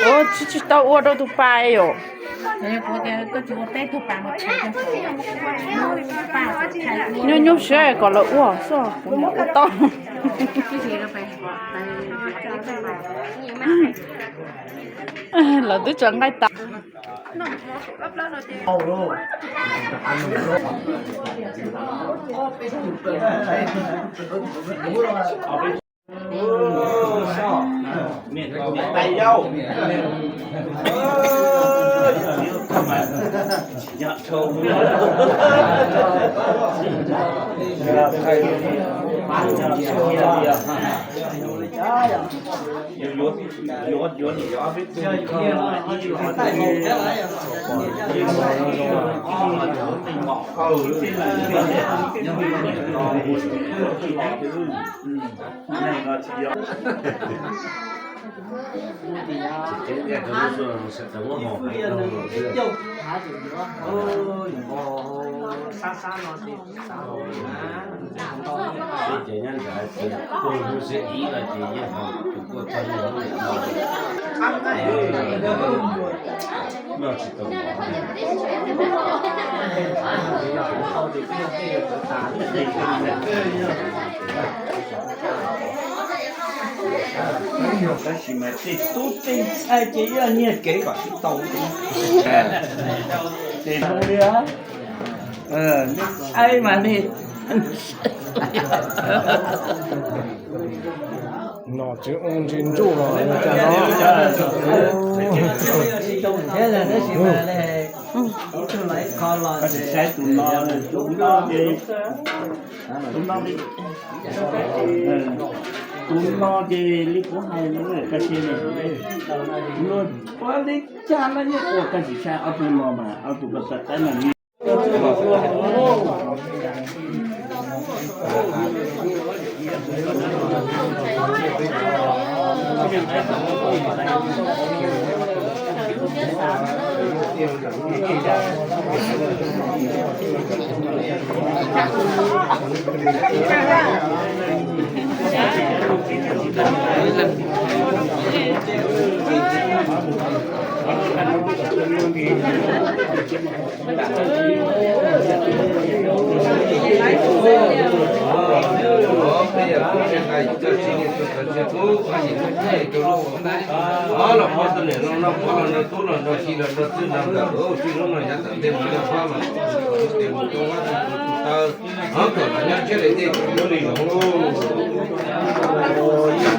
Ua tsis tsis tau ua rau tus pas yom. Nyuaj nyuaj siab kom lawv ua xwb, kuv niam ua tau. Lawv twb tseem nqaij tas. Tab sis mas tej tub tej ntxhais ces yog nyiag kev kom sib tau. Ces zoo li ntxhais mas li no tsis ua ntsis ntsuj los cas no. Saib tus no, tus no ces, tus no ces, tus no ces li kuv hais no, ka si ne, luag ua li cas no yeej ua ka tsis sai ob tug no mas ob tug ko txawj teb no.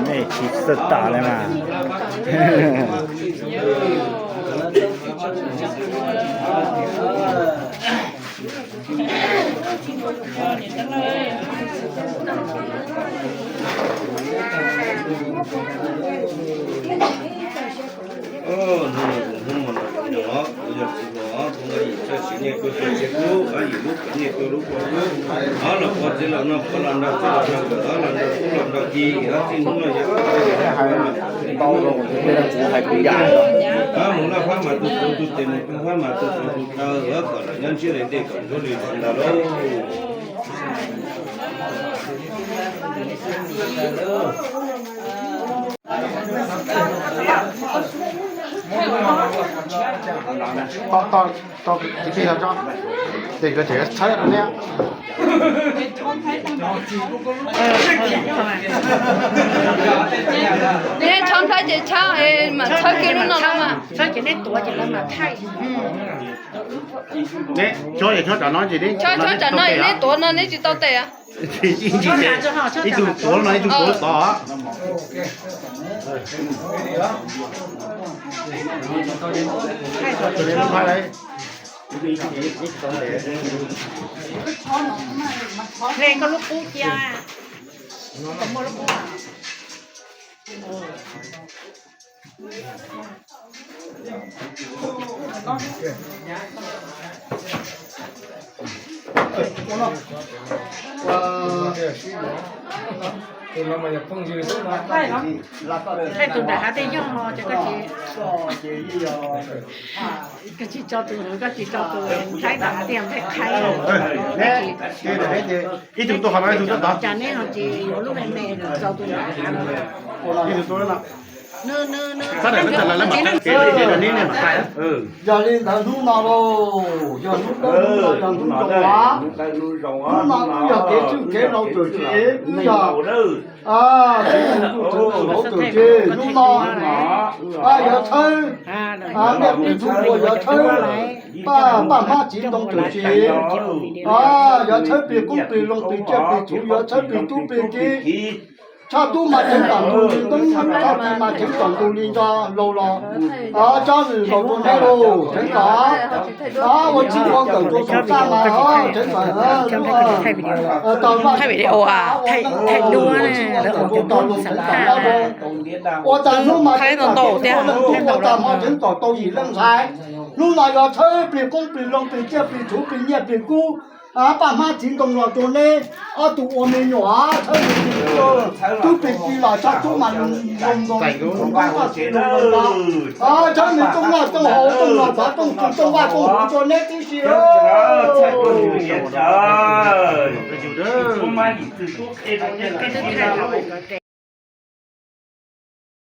Nej tsis txawj tas li mas. Mus noj fab mas tus txuas tus tes, mus pw fab mas tus txuas tus taw, kom lawv nyob ntsiab li ntej kom ntuag li ntawd lauj. Neb tshawb nplhaib ces tshawb, mam tshawb kiag lub no los mas. Tshawb tshawb tam no, neb tuav no neb tsis tau tes. Ib tug tuav no ib tug tuav tod. Hle koj lub qub cia. Thaij tus nram hav tej yog no ces koj tsis, koj tsis tso tus, koj tsis tso tus ntxhais nram hav tej yog ntxhais qhaib. Ib tug tuaj qhov no, ib tug tuaj tod. Cas neb ho tsis yuav lub me me tso tus nram hav no? Ib tug tuaj no. Sab daim lawv tawm los lawv mam qhia, ces neb mam qhia. Yog li ntawd hnub no lauj, yog hnub dawb hnub no yog hnub zoo av. Hnub no wb yog kev tswj kev laus tawm ces wb yog kev tswj kev laus tawm ces hnub no yog tshawb, nej peb tug uas yog tshawb Paj, Paj Hmab Txiv Ntoo tawm ces yog tshawb plig qoob plig loo plig tsiaj plig txhu, yog tshawb plig tub plig kiv. Tshaj tub mas cheev tom ntug li ntoo, tshaj plig mas cheev tom ntug li nto laus los. Tsob lwm laus rau neb lauj, cheev tom. Ua txij ua nkawm rau saum txaj mas cheev tom. Thaij video, thaij duab, ua tag hnub mas cheev tom, ua tag hmo cheev tom tau yim leej ntxhais. Hnub no yog tshawb plig qoob plig loo plig tsiaj plig txhu plig nyiaj plig kub. Paj Hmab Txiv Ntoo los rau neb ob tug ua me nyuam, tshawb plig tub plig kiv los tshaj tub mas zoo zoo, tshawb me tooj noj tooj haus tooj los txav tooj txwg tooj vaj tooj huv rau neb tib si.